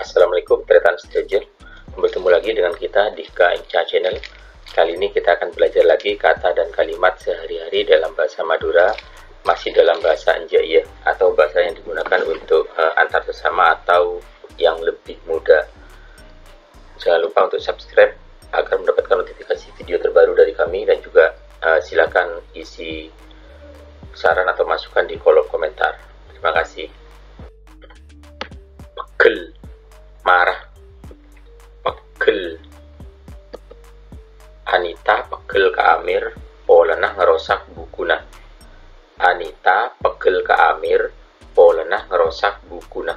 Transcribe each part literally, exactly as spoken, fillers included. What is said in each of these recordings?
Assalamualaikum, tarètan sadhâjâ. Bertemu lagi dengan kita di K N C Channel. Kali ini kita akan belajar lagi kata dan kalimat sehari-hari dalam bahasa Madura, masih dalam bahasa enjâ' iyâ, atau bahasa yang digunakan untuk, eh, antar sesama atau yang lebih muda. Jangan lupa untuk subscribe agar mendapatkan notifikasi video terbaru dari kami, dan juga, eh, silakan isi saran atau masukan di kolom komentar. Terima kasih. Pegghel, marah. Pegghel. Anita pegghel ka Amir polana ngarosak bukuna. Anita pegghel ka Amir polana ngarosak bukuna.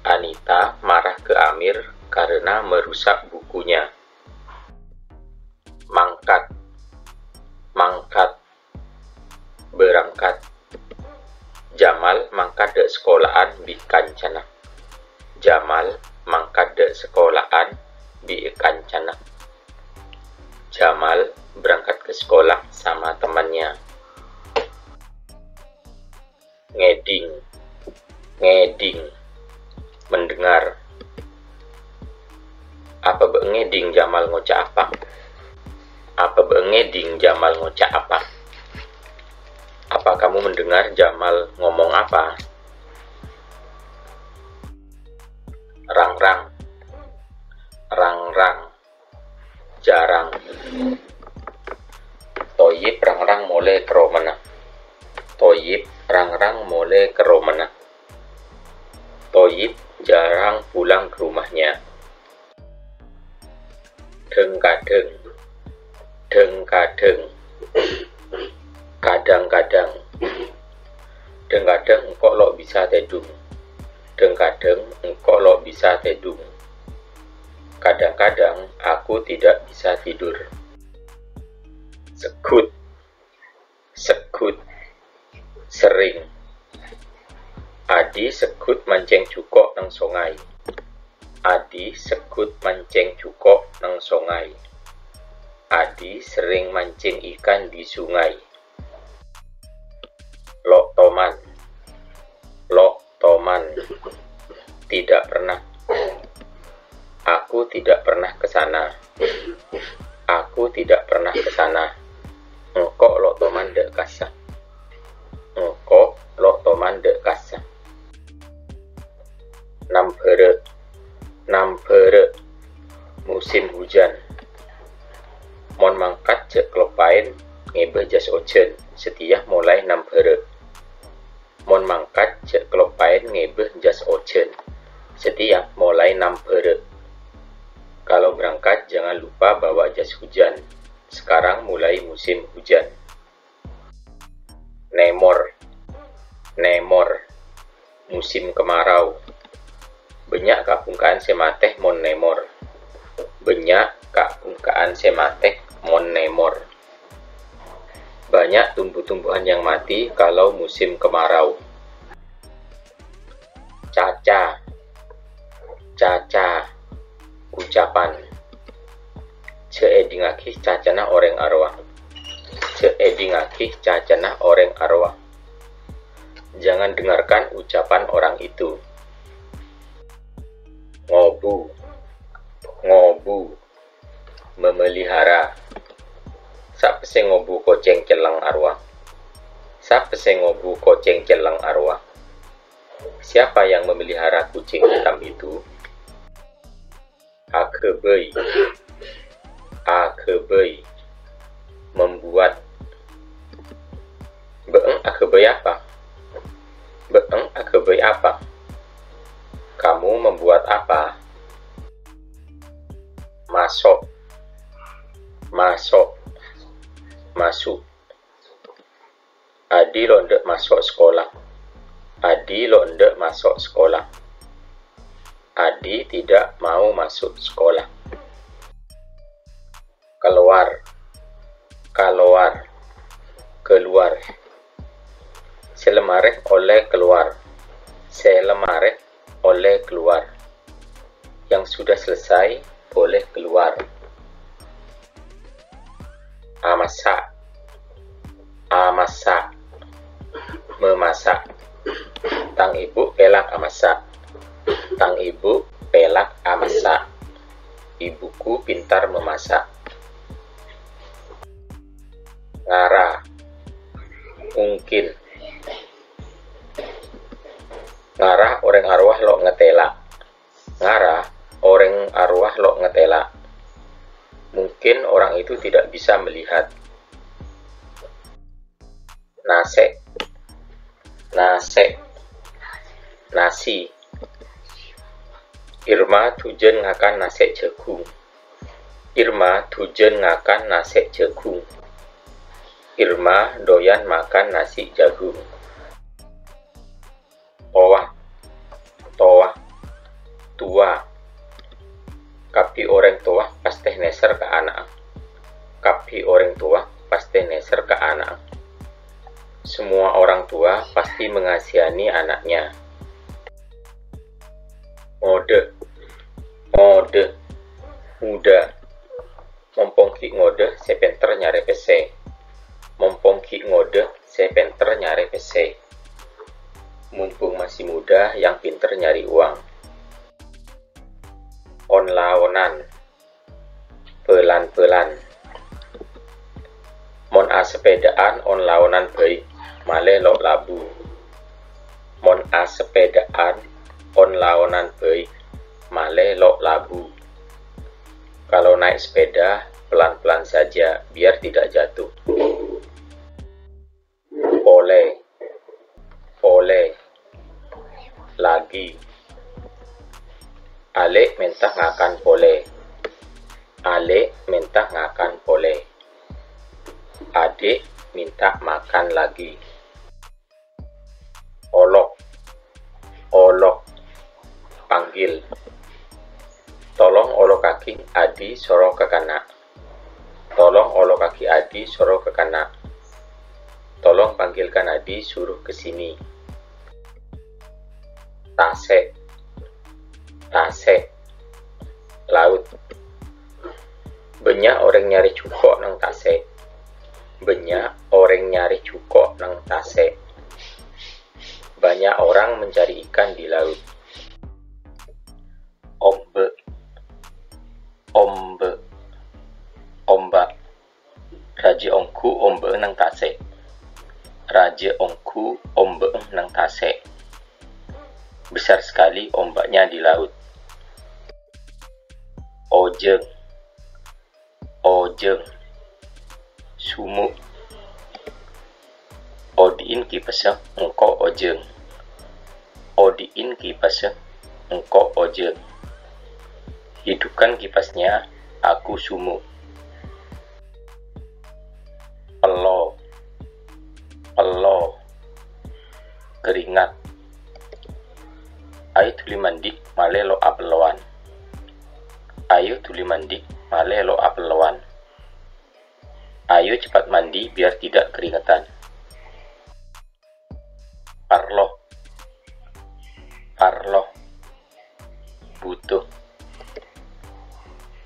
Anita marah ke Amir karena merusak bukunya. Mangkat. Mangkat. Berangkat. Jamal mangkat dâ' sakola'an bi' kancana. Jamal mangkat dâ' sakola'an bi' kancana. Jamal berangkat ke sekolah sama temannya. Ngèdhing. Ngèdhing. Mendengar. Apa bâ' ngèdhing Jamal ngoca' apa? Apa bâ' ngèdhing Jamal ngoca' apa? Apa kamu mendengar Jamal ngomong apa? Rang-rang. Rang-rang. Jhârâng. Thoyib rang-rang molè ka romana. Thoyib rang-rang molè ka romana. Thoyib jarang pulang ke rumahnya. Dhâng-kadhâng. Dhâng-kadhâng. Kadang-kadang. Dhâng-kadhâng engko' lo' bisa tèdung. Dhâng-kadhâng engko' lo' bisa tèdung. Kadang-kadang aku tidak bisa tidur. Segghut. Segghut. Sering. Adi segghut mancèng jhuko' neng songay. Adi segghut mancèng jhuko' neng songay. Adi sering mancing ikan di sungai. Lo' toman. Lo' toman. Tidak pernah. Aku tidak pernah ke sana. Aku tidak pernah ke sana. Engko' lo' toman dâ' kassa. Engko' lo' toman dâ' kassa. Nambhârâ'. Nambhârâ'. Musim hujan. Mon mangkat jhâ' kaloppaèn ngèbâ jas ojhân, satèya molaè nambhârâ'. Mon mangkat jhâ' kaloppaèn ngèbâ jas ojhân, satèya molaè nambhârâ'. Kalau berangkat jangan lupa bawa jas hujan. Sekarang mulai musim hujan. Nèmor. Nèmor. Musim kemarau. Bânnya' ka'-bhungka'an sè matè mon nèmor. Bânnya' ka'-bhungka'an sè matè mon nèmor. Banyak tumbuh-tumbuhan yang mati kalau musim kemarau. Caca. Caca. Ucapan. Jhâ' èdingngaghi cacana orèng arowa. Jhâ' èdingngaghi cacana orèng arowa. Jangan dengarkan ucapan orang itu. Ngobu. Ngobu. Memelihara. Sapa sè ngobu kocèng celleng arowa? Sapa sè ngobu kocèng celleng arowa? Siapa yang memelihara kucing hitam itu? Aghâbây. Aghâbây. Membuat. Bâ'eng aghâbây apa? Bâ'eng aghâbây apa? Kamu membuat apa? Maso'. Maso'. Masuk. Adi lo' endâ' maso' sakola. Adi lo' endâ' maso' sakola. Adi tidak mau masuk sekolah. Keluar. Keluar. Keluar. Sè la marè ollè keluar. Sè la marè ollè keluar. Yang sudah selesai boleh keluar. Amassa'. Amassa'. Memasak. Tang ibu' pèlak amassa'. Tang ibu pèlak amassa'. Ibuku pintar memasak. Ngara. Mungkin. Ngara orèng arowa lo' ngatela'. Ngara orèng arowa lo' ngatela'. Mungkin orang itu tidak bisa melihat. Nasè'. Nasè'. Nasi. Irma dhujân ngakan nasè' jhâghung. Irma dhujân ngakan nasè' jhâghung. Irma doyan makan nasi jagung. Towa. Towa. Tua. Kabbhi orèng towa pastè nèser ka ana'na. Kabbhi orèng towa pastè nèser ka ana'na. Semua orang tua pasti mengasihani anaknya. Ngodâ. Ngodâ. Muda. Mompong ghi' ngodâ sè pènter nyarè pèssè. Mompong ghi' ngodâ sè pènter nyarè pèssè. Mumpung masih muda, yang pinter nyari uang. On-laonan. Bhâlân-bhâlân. Mon asepèdaan on-laonan bhâi, malè lo' labu. Mon asepèdaan on-laonan bhâi, malè lo' labu. Kalau naik sepeda, pelan-pelan saja, biar tidak jatuh. Polè. Polè. Lagi. Alè' mènta ngakan polè. Alè' mènta ngakan polè. Adik minta makan lagi. Olok. Olok. Panggil. Tolong olokaghi Adi soro ka kanna'. Tolong olokaghi Adi soro ka kanna'. Tolong panggilkan Adi suruh ke sini. Tasè'. Tasè'. Laut. Bânnya' orèng nyarè jhuko' neng tasè'. Bânnya' orèng nyarè jhuko' neng tasè'. Banyak orang mencari ikan di laut. Ombâ'. Ombâ'. Ombak. Rajâ ongghu ombâ'na neng tasè'. Rajâ ongghu ombâ'na neng tasè'. Besar sekali ombaknya di laut. Ojâng. Ojâng. Sumu'. Odi'in kipassa, engko' ojâng. Odi'in kipassa, engko' ojâng. Hidupkan kipasnya, aku sumu'. Pello. Pello. Keringat. Ayo dhuli mandi, malè lo' apellowan. Ayo dhuli mandi, malè lo' apellowan. Ayo cepat mandi biar tidak keringetan. Parlo. Parlo. Butuh.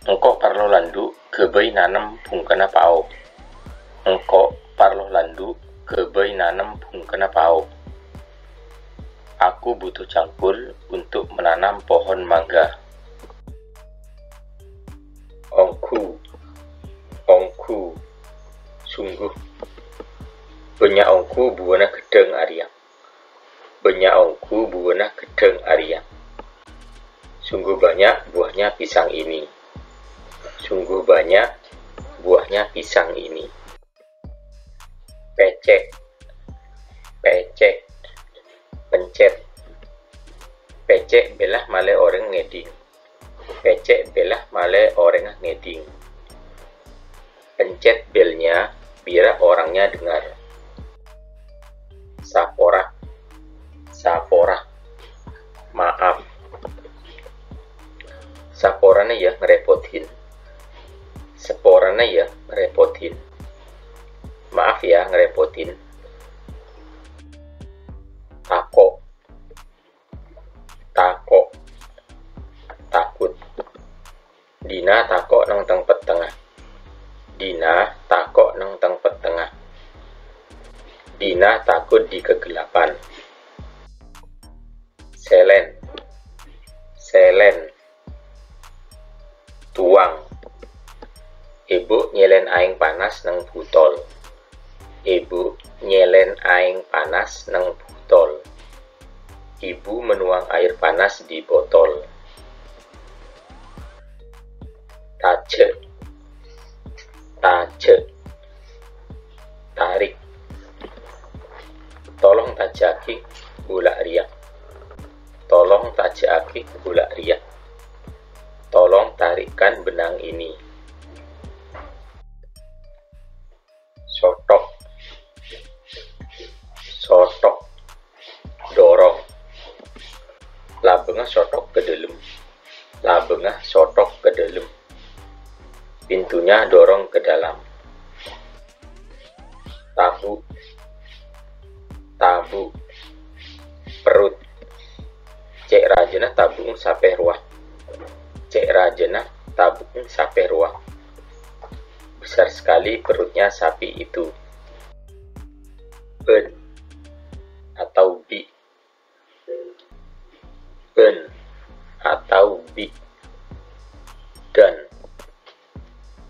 Engko' parlo landu' ghâbây nanem bhungkana pao. Engko' parlo landu' ghâbây nanem bhungkana pao. Aku butuh cangkul untuk menanam pohon mangga. Ongghu. Ongghu. Sungguh. Bânnya' ongghu buwâna ghedhâng arèya. Bânnya' ongghu buwâna ghedhâng arèya. Sungguh banyak buahnya pisang ini. Sungguh banyak buahnya pisang ini. Pècè'. Pècè'. Pencet. Pècè' bella malè orèng ngèdhing. Pècè' bella malè orèngnga ngèdhing. Pencet belnya biar orangnya dengar. Sapora. Sapora. Maaf. Saporana ya ngerepotin. Saporana ya ngerepotin. Maaf ya ngerepotin. Tako'. Tako'. Takut. Dina tako' neng tèng pettengnga. Dina tako' neng tèng pettengnga. Dina takut di kegelapan. Sèlèn. Tèlèn. Tuwang. Èbhu nyèlèn aèng panas neng butol. Èbhu nyèlèn aèng panas neng butol. Ibu menuang air panas di botol. Tajhâk. Tajhâk. Tarik. Tolong tajhâ'aghi bulâ' rèya. Tolong tajhâ'aghi bulâ' rèya. Tolong tarikkan benang ini. Sothok. Sothok. Dorong. Labângnga sothok ka dâlem. Labângnga sothok ka dâlem. Pintunya dorong ke dalam. Tabu'. Tabu'. Perut. Cè' rajâna tabu'en sapè rowa. Cè' rajâna tabu'en sapè rowa. Besar sekali perutnya sapi itu. Bân atau bi'. Bân atau bi'. Dan.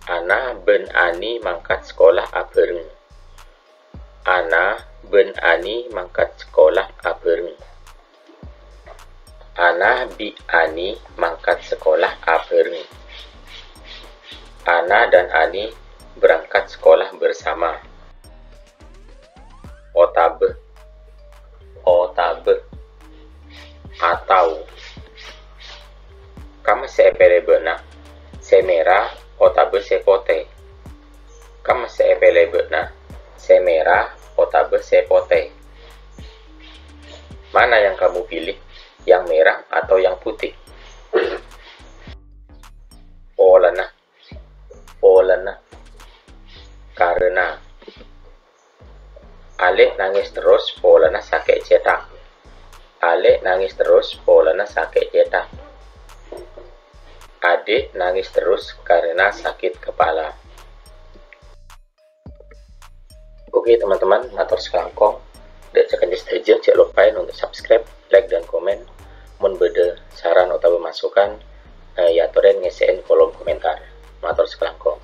Ana bân Ani mangkat sekolah abhâreng. Ana bân Ani mangkat sekolah abhâreng. Ana bi' Ani mangkat sekolah abhâreng. Ana dan Ani berangkat sekolah bersama. Otabâ. Otabâ. Atau. Kamma sè èpèlè bâ'na? Sè mèra otabâ sè potè? Kamma sè èpèlè bâ'na? Sè mèra otabâ sè potè? Mana yang kamu pilih? Yang merah atau yang putih? Polana. Polana. Karena. Alè' nangès terros polana sakè' cèthak. Alè' nangès terros polana sakè' cèthak. Adik nangis terus karena sakit kepala. Oke, teman-teman, mator sakalangkong. Dâ' sakanca sadhâjâ, jhâ' lopaè untuk subscribe, like, dan komen. Mon bâdâ saran otabâ masukan, eh, èyatorè ngèssè'è kolom komentar. Mator sakalangkong.